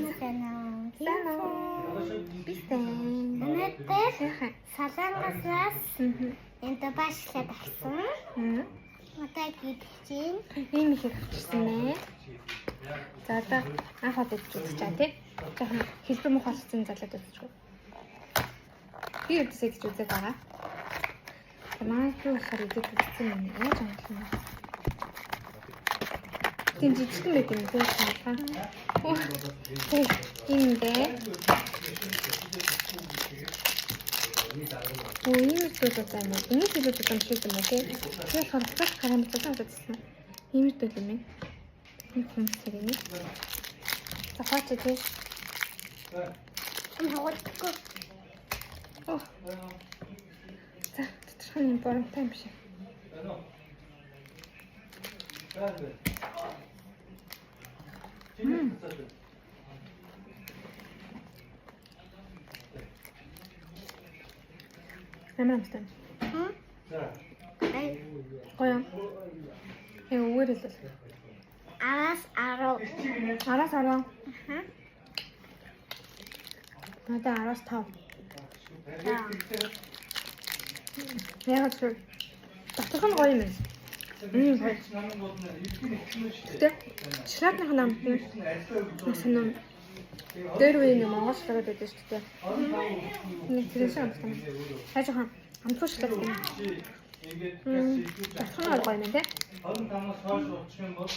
Сайн уу? Сайн уу? Би сайн. Өнөөдөр Сайхан. Солонгосоос энэ башлаад авсан. Одоо идэж чинь. Ийм их авчирсан нэ. За одоо анх удаа идэж үзчихье тий. Жаахан хэлбэр муухай болсон залаад үзчихв. Би өдөөс идэж үзээд байгаа. За манай дүү болохоор идэж үзсэн юм. Яаж амтлаа юм. Тийм жижигхэн байт юм тий. Тий. Тийм дээ. Оо, ийм их зүйл удаа юм уу? Энэ зүйл удаа юм шиг юм уу тий? Би болохоор буцаад гараа мэдсэн удаа. Ийм их зүйл юм ээ. Нэг хүмүүс юм. За хаач тий. Юм хугацгүй. Оо. За доторх нь юм боромтой юм шиг. Ямар амттай. Хм? Ай, Гоё. Э үгээр л. Араас 10. 10-аас 10. Аха. Надад 10-аас 5. За. Яг л доторх нь гоё юм байна. Гоё. Гэтэ шоколадных нь амт нь бас нэг дээр үе нэг монгол шоколад байдаг шүү дээ. Нэг тэр шиг амттай. Хаа жоохон амтгүй шоколад юм. Доторх нь гоё юм байна те. 25-аас хойш очих юм бол